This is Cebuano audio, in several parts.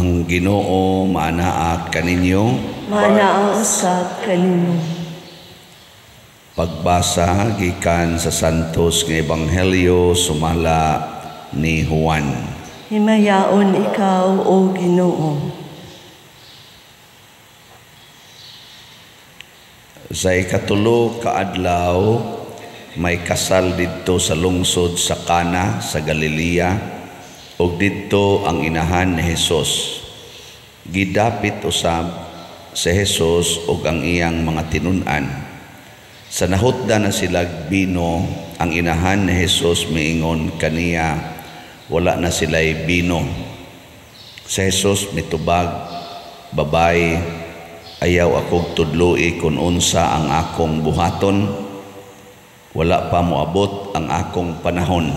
Ang Ginoo maanaa kaninyo. Maanaa usab kaninyo. Pagbasa gikan sa Santos nga Ebanghelyo sumala ni Juan. Himayaon ikaw, o Ginoo. Sa ikatulo ka adlaw may kasal didto sa lungsod sa Kana sa Galilea, ug didto ang inahan ni Hesus. Gidapit usab si Hesus ug ang iyang mga tinun-an. Sa nahutda na silag bino, ang inahan ni Hesus miingon kaniya, wala na sila'y bino. Si Hesus mitubag, babay, ayaw akong tudloi kung unsa ang akong buhaton, wala pa moabot ang akong panahon.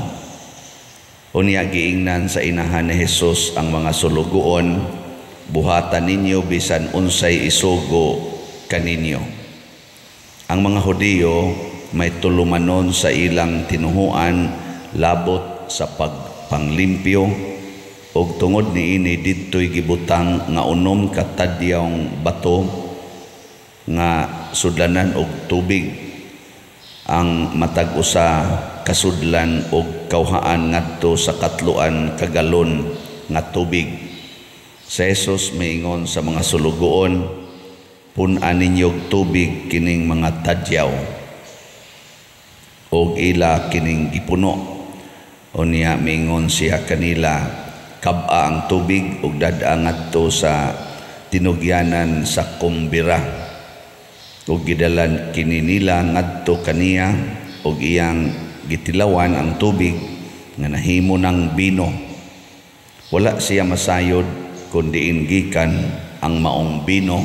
Unya giingnan sa inahan ni Hesus ang mga sulugoon, buhatan ninyo bisan unsay isugo kaninyo. Ang mga Hudiyo may tulumanon sa ilang tinuhuan labot sa pagpanglimpyo, ug tungod niini didto'y gibutang nga unom ka tadyong bato nga sudlanan og tubig. Ang matag usa kasudlan og kawhaan ngadto sa 3 ka galon nga tubig. Si Jesus miingon sa mga sulugoon, pun-an ninyo og tubig kining mga tadyaw, og ila kining gipuno. Unya miingon siya kanila, kab-a ang tubig ug dad-a ngadto sa tinugyanan sa kumbira. Ug gidalan kini nila ngadto kaniya, ug iyang gitilawan ang tubig nga nahimo ng bino. Wala siya masayod kun diin gikan ang maong bino,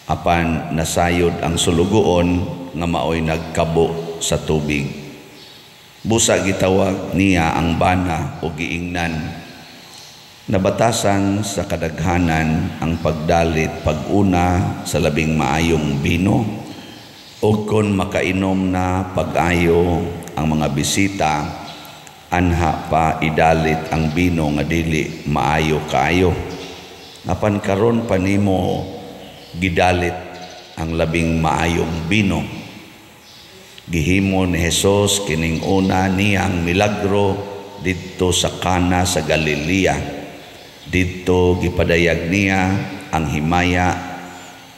apan nasayod ang sulugoon nga maoy nagkabo sa tubig. Busa gitawag niya ang bana o giingnan. Nabatasan sa kadaghanan ang pagdalit pag-una sa labing maayong bino, o kon makainom na pag-ayo ang mga bisita, anha pa idalit ang bino nga dili maayo kaayo. Apan karon pa nimo gidalit ang labing maayong bino. Gihimo ni Hesus kining una niyang milagro didto sa Kana sa Galilea. Didto gipadayag niya ang himaya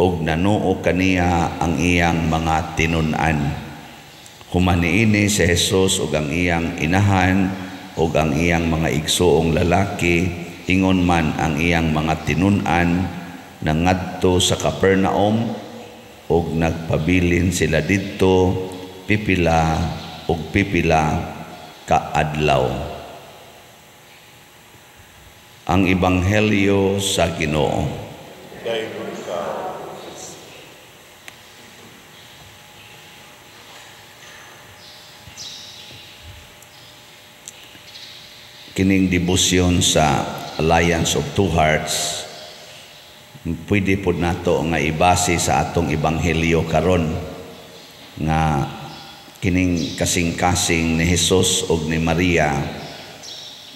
ug nanuo kaniya ang iyang mga tinun-an. Human niini si Hesus ug ang iyang inahan ug ang iyang mga igsuong lalaki, ingon man ang iyang mga tinun-an, nangadto sa Capernaum ug nagpabilin sila didto pipila ug pipila ka adlaw. Ang Ebanghelyo sa Ginoo. Kining debosyon sa Alliance of Two Hearts, pwede pod nato nga ibase sa atong ebanghelyo karon nga kining kasing-kasing ni Hesus ug ni Maria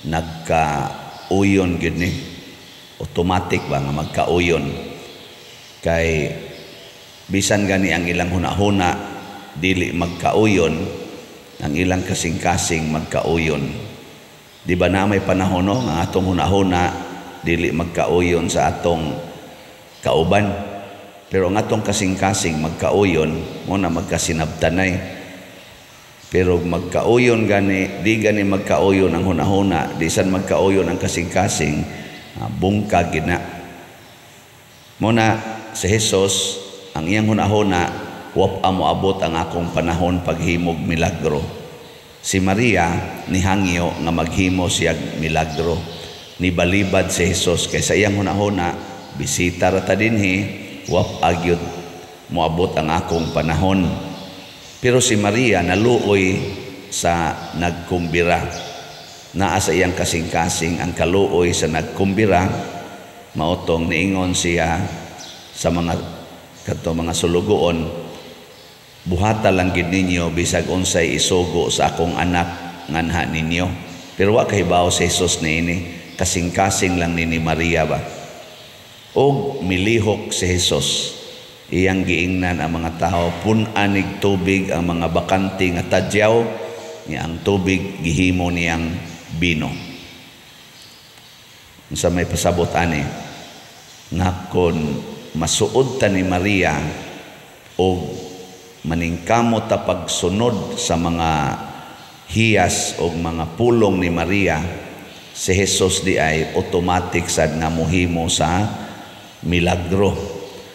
nagkauyon gyud ni. Automatic ba nga magkauyon? Kay bisan gani ang ilang hunahuna dili magkauyon, ang ilang kasing-kasing magkauyon. Di ba na may panahon, no, nga atong hunahuna dili magkauyon sa atong kauban, pero ang atong kasing-kasing magkauyon, mo na magkasinabtanay. Pero magkauyon gani, di gani magkauyon ang hunahuna, di san magkauyon ang kasing-kasing, bungkag gina. Mo na si Hesus ang iyang hunahuna, wap amo abot ang akong panahon paghimog milagro. Si Maria nihangyo nga maghimo siyag milagro. Nibalibad si Hesus kay sa iyang hunahuna, bisita ra ta dinhi, wap agyod moabot ang akong panahon. Pero si Maria naluoy sa nagkumbira. Naa sa iyang kasing-kasing ang kaluoy sa nagkumbira, maotong niingon siya sa mga kadto mga sulugoon, buhata lang gid ninyo bisag unsay isugo sa akong anak nganha ninyo. Pero wa kahibaw si Hesus niini. kasing-kasing lang ni Maria ba. Og milihok si Jesus. Iyang giingnan ang mga tao, pun-an nig tubig ang mga bakante nga tadyaw, niya ang tubig gihimo niyang bino. Unsa may pasabot ani? Nga kon masuod ta ni Maria og maningkamot ta pagsunod sa mga hiyas og mga pulong ni Maria, si Jesus di ay automatic sad nga mohimo sa milagro.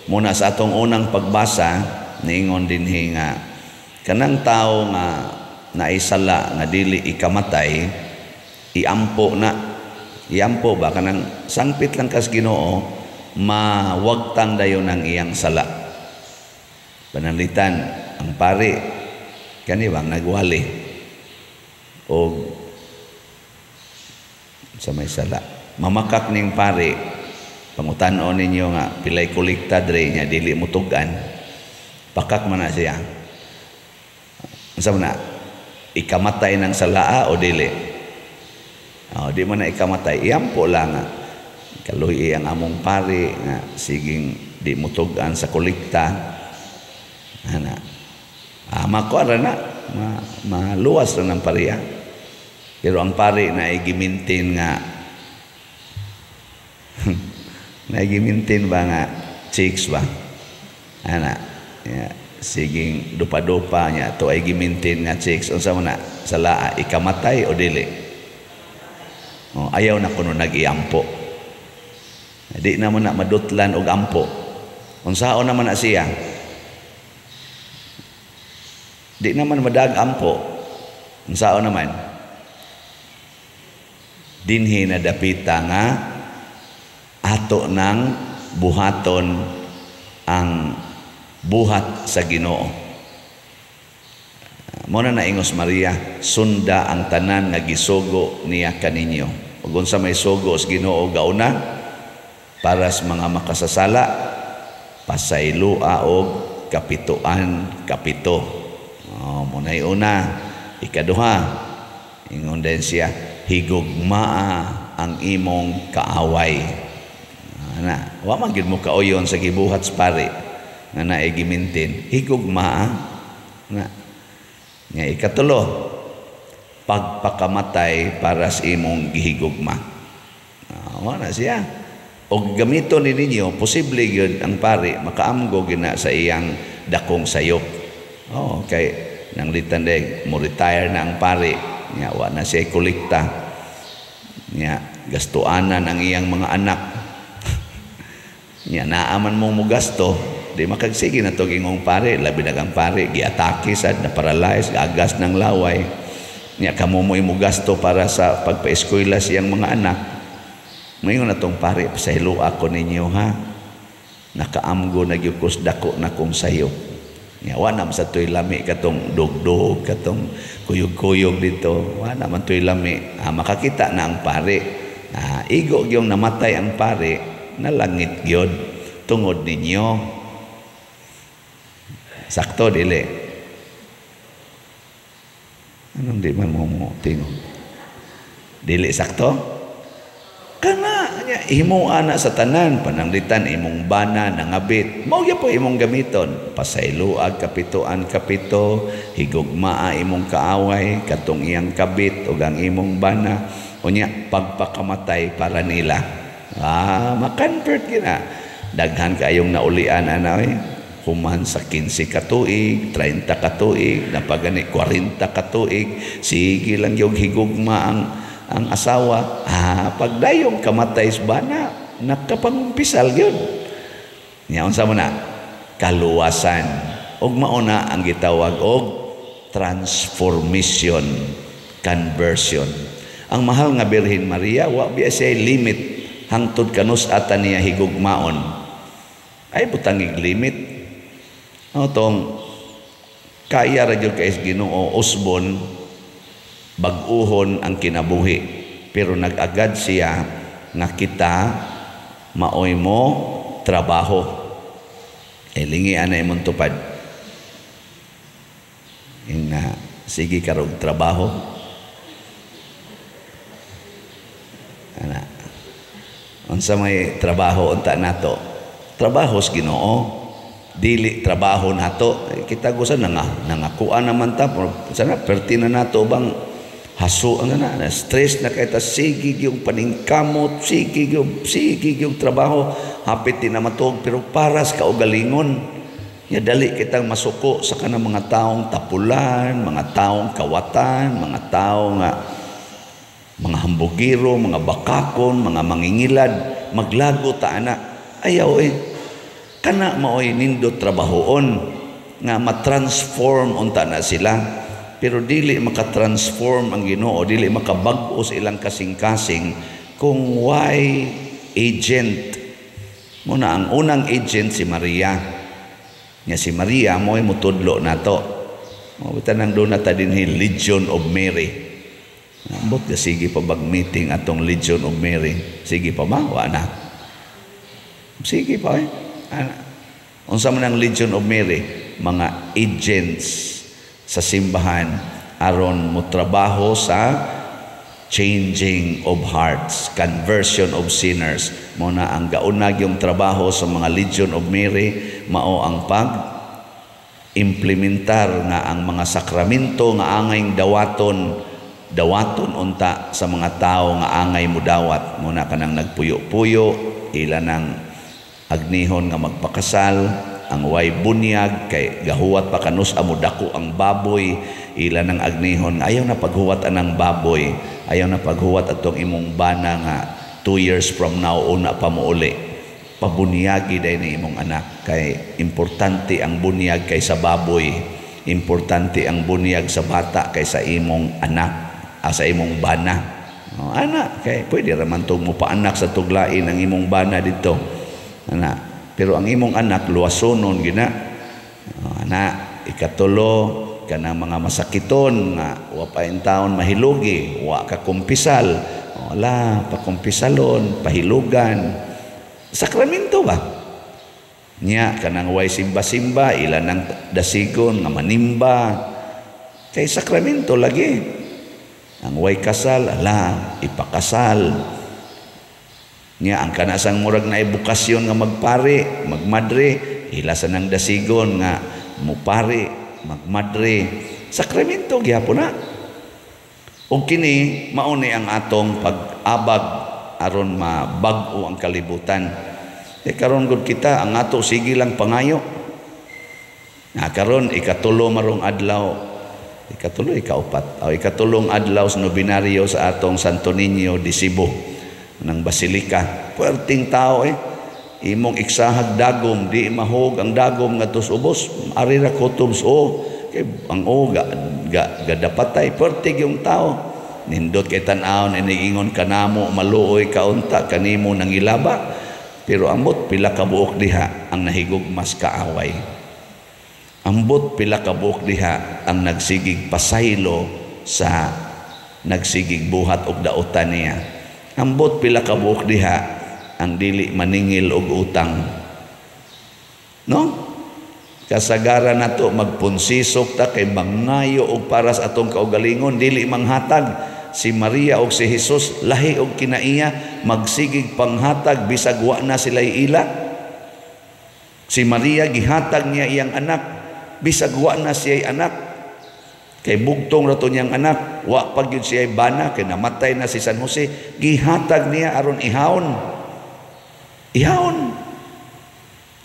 Muna sa atong unang pagbasa, niingon dinhi nga kanang tao nga naisala nga dili ikamatay, iampo na. Iampo ba kanang sangpit lang kas Ginoo, mawagtang dayon ang iyang sala. Pananglitan ang pari kani bang nagwali og sa may sala. Mamakak ning pari, pangutan-on ninyo nga pilay kolekta dre nya dili mo tug-an. Pakak man na siya. Unsa man na? Ikamatay ng salaa o dili? Oh, di man na ikamatay, iampo lang nga. Kaluhi ang among pari nga siging di mo tug-an sa kolekta. Ana. Makuha ra na, maluwas ra ng pariya. Pero ang pari na igimintin nga naigimintin ba nga chicks ba? Ana, ya, siging dupa-dupa niya to ay gimintin nga chicks. Unsa man na salaa, ikamatay o dili? Oh, ayaw na kuno nag-iampo. Di naman na madutlan og ampo. Unsaon naman na siya? Di naman madag ampo. Unsaon naman? Dinhi na dapita nga ato nang buhaton ang buhat sa Ginoo. Mo na naingos Maria, sunda ang tanan nga gisugo niya kaninyo. Ug unsa may sugo sa Ginoo gauna para sa mga makasasala, pasayloa og kapituan kapito. Oh, muna'y una. Ikaduha, ingon din siya, higugmaa ang imong kaaway. Ana, wa man gyud mo kauyon sa gibuhat sa pari nga naay gimintin, higugmaa. Na. Nga ikatulo, pagpakamatay para sa imong gihigugma. Wa na siya. Og gamiton ni ninyo, posible gyud ang pari makaamgo gina sa iyang dakong sayop. Oh, kay nanglitan day mo retire na ang pari, nya wa na siya kolekta. Nya gastuanan ang iyang mga anak. Nya naaman mong mugasto, di makagsige na to gingong pare, labi na kang pare, giatake sad, na paralyze, agas ng laway. Nya kamo mo'y mugasto para sa pagpa-eskwela siyang mga anak. Ngayon na tong pare, pasaylo ako ninyo ha. Nakaamgo na gyud kus dako na kong sayo. Nya wa na man sa tuy lami katong dugdog, katong kuyog-kuyog dito. Wa na man tuy lami. Makakita na ang pare. Igo gyung namatay ang pare, nalangit gyud tungod ninyo. Sakto dili? Anong di man mo tingog? Dili sakto? Kana nya himo ana sa tanan, pananglitan imong bana nangabit, mao gyud po imong gamiton. Pasayloag kapituan kapito, higugmaa imong kaaway katong iyang kabit ug ang imong bana, unya pagpakamatay para nila. Makonvert gina. Daghan kayong naulian ana oy. Human sa 15 ka tuig, 30 ka tuig, napagani 40 ka tuig, sige lang yung higugma ang asawa. Pagdayong kamatay sa bana, nakapangumpisal yun. Nya unsa man na? Kaluwasan. Og mauna ang gitawag og transformation, conversion. Ang mahal nga Birhen Maria, wa biya siya limit hangtod kanus ata niya higugmaon. Ay butangig limit. O tong kaya ra gyud kay Ginoo usbon bag-uhon ang kinabuhi, pero nag-agad siya nga kita maoy mo trabaho. Lingi ana imong tupad. Inga sige karog trabaho. Ana. Unsa may trabaho unta nato? Trabaho sa Ginoo, dili trabaho nato. Eh, kita gusa na nga nangakuan naman ta sana, perti na nato bang haso ang na, na stress na kay ta, sige yung paningkamot, sige yung trabaho, hapit di na matuog, pero para sa kaugalingon ya, dali kitang masuko sa kanang mga taong tapulan, mga taong kawatan, mga taong nga mga hambugiro, mga bakakon, mga mangingilad, maglago ta ana. Ayaw eh. Kana maoy nindot trabahoon nga ma-transform unta na sila. Pero dili maka-transform ang Ginoo, dili makabag-o sa ilang kasing-kasing kung why agent. Muna ang unang agent si Maria. Nga si Maria mo'y mutudlo nato. Mo nang doon na ta dinhi Legion of Mary. Ambot ka, sige pa bag meeting atong Legion of Mary? Sige pa ba? Wa na. Sige pa eh. Ana. Unsa man ang Legion of Mary? Mga agents sa simbahan aron mo trabaho sa changing of hearts, conversion of sinners. Mo na ang gaunag yung trabaho sa mga Legion of Mary, mao ang pag implementar nga ang mga sakramento nga angay dawaton, dawaton unta sa mga tao nga angay mudawat. Muna kanang nagpuyo-puyo, ila nang agnihon nga magpakasal, ang way bunyag kay gahuwat pa kanus amo dako ang baboy, ila nang agnihon ayaw na paghuwat anang baboy, ayaw na paghuwat atong imong bana nga 2 years from now una pa mouli, pabunyagi day ni imong anak kay importante ang bunyag kaysa baboy, importante ang bunyag sa bata kaysa imong anak, sa imong bana. Oh, anak kay pwede ra man tog mo paanak sa tuglain ang imong bana dito, ana, pero ang imong anak luwasonon gina. Oh, ana, ikatulo, kanang mga masakiton nga wa pa taon mahilugi, wa ka kumpisal, wala pakumpisalon, pahilugan, sakramento ba niya. Kanang way simba-simba, ila nang dasigon nga manimba kay sakramento lagi. Ang way kasal, ala, ipakasal niya. Ang kanasang murag na ebukasyon nga magpare, magmadre, ila sa nang dasigon nga mupare, magmadre, sakramento gyapon na. Ug kini mao ni ang atong pag-abag aron mabag-o ang kalibutan. E karon gud kita ang ato sige lang pangayo. Na karon ikatulo marong adlaw, ikatulo, ikaupat o ikatulong adlaw sa nobinaryo sa atong Santo Niño de Cebu ng Basilika. Puwerteng tao eh. Imong iksahag dagom, di mahog ang dagom ngadto sa ubos. Ari ra kutob o kay ang o ga, ga, gadapatay. Puwerte yung tao. Nindot kay tan-awon, iniingon kanamo maluoy kaunta kanimo nangilaba. Pero ambot pila ka buok diha ang nahigugmas kaaway. Ambot pila ka buok diha ang nagsigig pasaylo sa nagsigig buhat og daotan niya. Ambot pila ka buok diha ang dili maningil og utang. No? Kasagaran nato magpunsisok ta kay mangayo og para sa atong kaugalingon, dili manghatag. Si Maria og si Jesus lahi og kinaiya, magsigig panghatag bisag wa na sila ila. Si Maria gihatag niya iyang anak bisag wa na siya anak. Kay bugtong ra to niyang anak, wa pa gyud siya bana kay namatay na si San Jose, gihatag niya aron ihawon. Ihawon.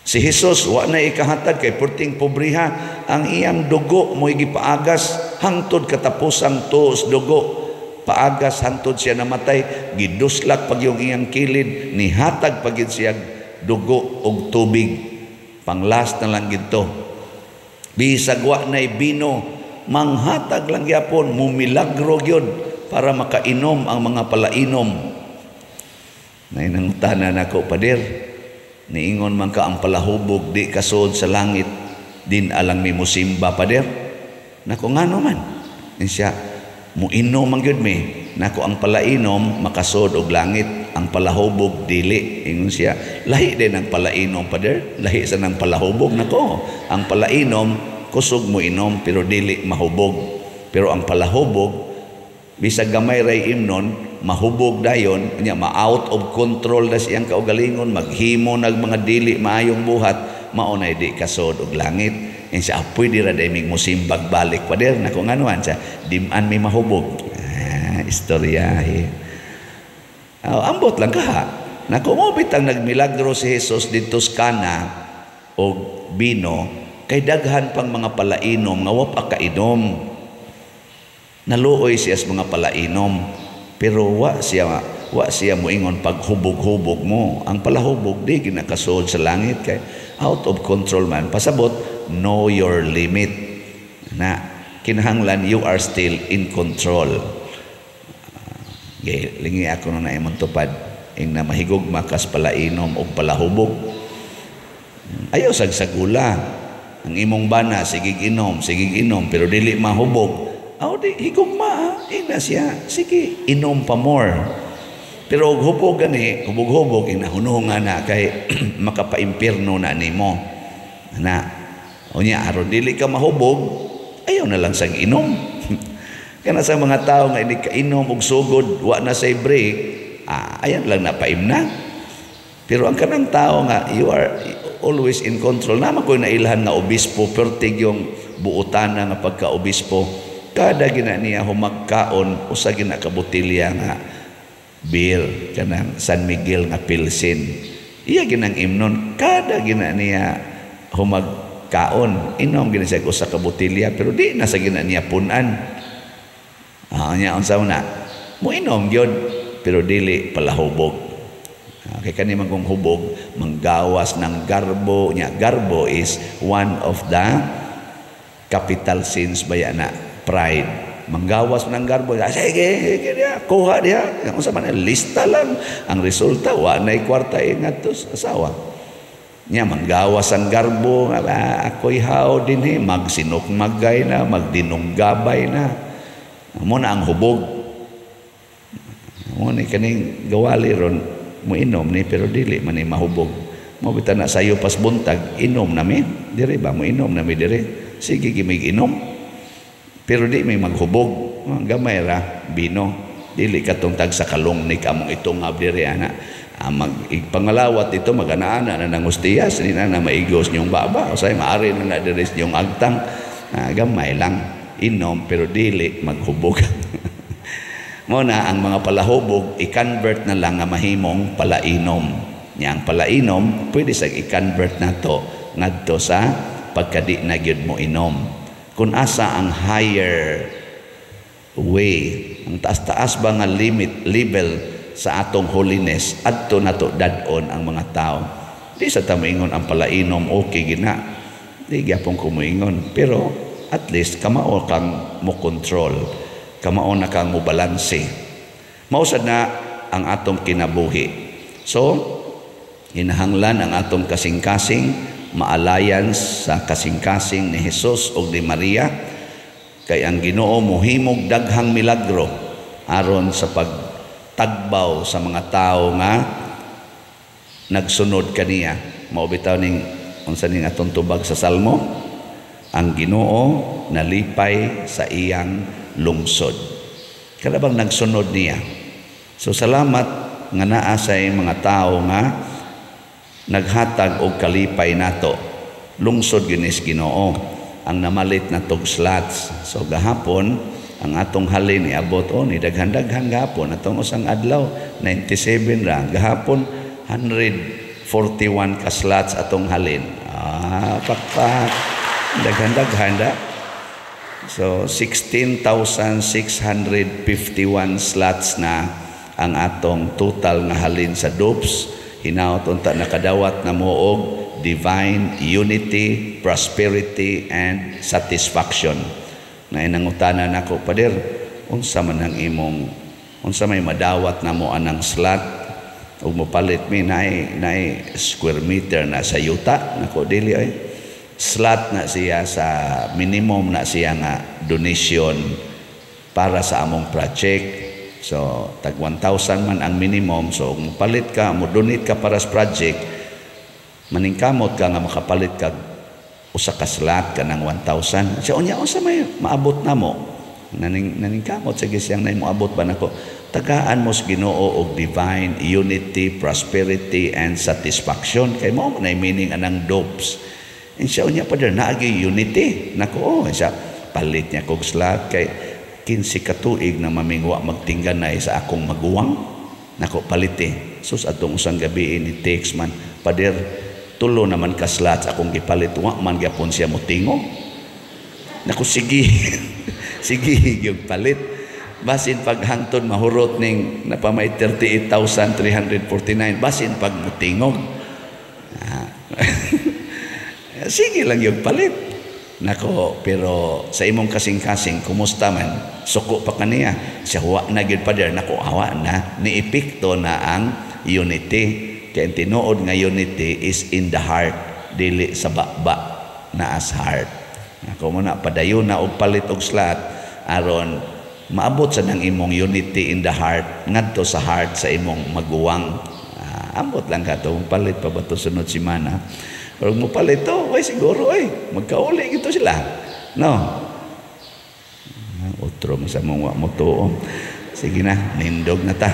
Si Jesus wa na ikahatag kay perting pobriha, ang iyang dugo mo'y gipaagas hangtod katapusang tuos dugo. Paagas hangtod siya namatay, giduslak pag yung iyang kilid, nihatag pag siya dugo og tubig. Panglas na lang gito. Bisag wa na'y bino, manghatag lang gyapon, mumilagro gyud para makainom ang mga palainom. Nay nangutana nako, "Pader, niingon man ka ang palahubog di kasod sa langit, din alang mi musimba, pader." Nako, ngano man? Siya, muinom man gyud mi. Nako, ang palainom makasod og langit, ang palahubog dili. Ingon siya, "Lahi din ang palainom, pader, lahi sa nang palahubog." Nako, ang palainom kusog mo inom pero dili mahubog. Pero ang palahubog Bisag gamay ray imnon, mahubog dayon, nya ma-out of control na siyang kaugalingon, maghimo nag mga dili maayong buhat, mao na di kasod og langit. Ingon siya, "Ah, pwede ra day mig musimbag balik, pader." Nako, nganuan siya, diman may mahubog. Ah, istorya eh. Oh, ambot lang kaha. Nako, mo bitang nagmilagro si Jesus didto sa Kana og bino kay daghan pang mga palainom nga wa pa kainom. Naluoy siya sa mga palainom, pero wa siya moingon paghubog-hubog mo. Ang palahubog di ginakasuod sa langit kay out of control man. Pasabot, know your limit. Na kinahanglan you are still in control. Okay, lingi ako na imong tupad ing na mahigugma kas palainom og palahubog. Ayaw sagsagula. Ang imong bana sige inom, sige inom, pero dili mahubog. Aw di higugma, ina siya, sige inom pa more. Pero og hubog gani, hubog-hubog inahunungan na kay makapaimpierno na nimo. Na unya aron dili ka mahubog, ayaw na lang sang inom. Kana sa mga tao nga hindi kainom og sugod, wa na say break, ah, ayan lang na paimna. Pero ang kanang tao nga you are always in control. Naman ko nailhan nga obispo, pertig yung buotana nga pagka-obispo. Kada gina niya humagkaon, usa gina ka botelya nga beer, kanang San Miguel nga Pilsen. Iya ginang imnon, kada gina niya humagkaon, inom gina siya usa ka botelya, pero di na sa gina niya punan. Ah, nya unsa na? Mo inom gyud pero dili palahubog. Ah, kay kani man kung hubog, manggawas ng garbo nya. Garbo is one of the capital sins baya na, pride. Manggawas ng garbo, ah, sige, sige diya, kuha diya. Unsa man, lista lang. Ang resulta, wa na'y kwarta ngadto sa asawa. Nya manggawas ang garbo, ah, ako'y haw din eh, magsinukmagay na, magdinunggabay na. Mo na ang hubog. Mo ni kaning gawali ron, mo inom ni pero dili man ni mahubog. Mo bitaw na sayo pas buntag, inom nami. Dire ba mo inom nami dire? Sige gimig inom. Pero di may maghubog. Gamay ra bino. Dili katong tag sa kalong ni kamong itungab dire ana. Ah, mag ipangalawat ito magana-ana na nangustiyas di na na maigos niyong baba o say maari na na dire niyong agtang. Ah, gamay lang inom pero dili maghubog. Mo na ang mga palahubog i-convert na lang nga mahimong palainom. Nya ang palainom pwede sa i-convert nato ngadto sa pagkadi na gyud mo inom. Kung asa ang higher way, ang taas-taas ba nga limit level sa atong holiness, adto nato dad-on ang mga tao. Di sa ta moingon ang palainom okay gina. Di gyapon ko moingon, pero at least kamao kang mo control, kamao na kang mo balanse. Mao sad na ang atong kinabuhi. So, hinahanglan ang atong kasing-kasing maalayan sa kasing-kasing ni Jesus ug ni Maria kay ang Ginoo mohimog daghang milagro aron sa pagtagbaw sa mga tao nga nagsunod kaniya. Mao bitaw ning unsa ning atong tubag sa Salmo, ang Ginoo nalipay sa iyang lungsod. Kada bang nagsunod niya. So salamat nga naa sa mga tao nga naghatag og kalipay nato. Lungsod ginis Ginoo ang namalit na tog slots. So gahapon ang atong halin niabot, oh, ni daghan-daghan gahapon atong usang adlaw 97 ra gahapon, 141 ka slots atong halin. Ah, pakpak, daghan-daghan da. So 16,651 slots na ang atong total nga halin sa DUPS. Hinaot unta nakadawat na mo og divine unity, prosperity and satisfaction. Na nangutana nako, "Pader, unsa man ang imong, unsa may madawat na mo anang slot ug mopalit mi, naay naay square meter na sa yuta?" Nako, dili ay slot na siya, sa minimum na siya nga donation para sa among project. So tag 1,000 man ang minimum. So kung palit ka, mo donate ka para sa project, maningkamot ka nga makapalit ka usa ka slot ka ng 1,000. Siya, "Unya unsa may maabot na mo?" Naning kamot sa siyang nay moabot ba nako. Tagaan mo sa Ginoo og divine unity, prosperity and satisfaction kay mao man ay meaning anang dopes. And siya unya, "Pader, naagi unity." Nako, oh, siya palit niya kog slot kay 15 ka tuig na mamingwa magtingganay sa akong maguwang. Nako, palit eh. Sus, atong usang gabi ni text man, "Pader, tulo naman ka slots akong gipalit, wa man gyapon siya motingog." Nako, sige. Sige, yung palit. Basin paghangton mahurot ning napamay 38,349, basin pag mutingog. Ah. Sige lang yung palit. Nako, pero sa imong kasing-kasing, kumusta man? Suko pa kaniya. Siya, "Wa na gyud, Pader." Nako, awa na. Niepekto na ang unity. Kaya ang tinuod nga unity is in the heart, dili sa baba, naa sa heart. Nako mo na, padayon na og palit og slot aron maabot sa nang imong unity in the heart ngadto sa heart sa imong maguwang. Ah, ambot lang ka to, palit pa ba to sunod semana? Pero mo palit to, ay siguro ay magkauli gito sila. No. Ah, otro man sa mong wa mo tuo. Sige na, nindog na ta.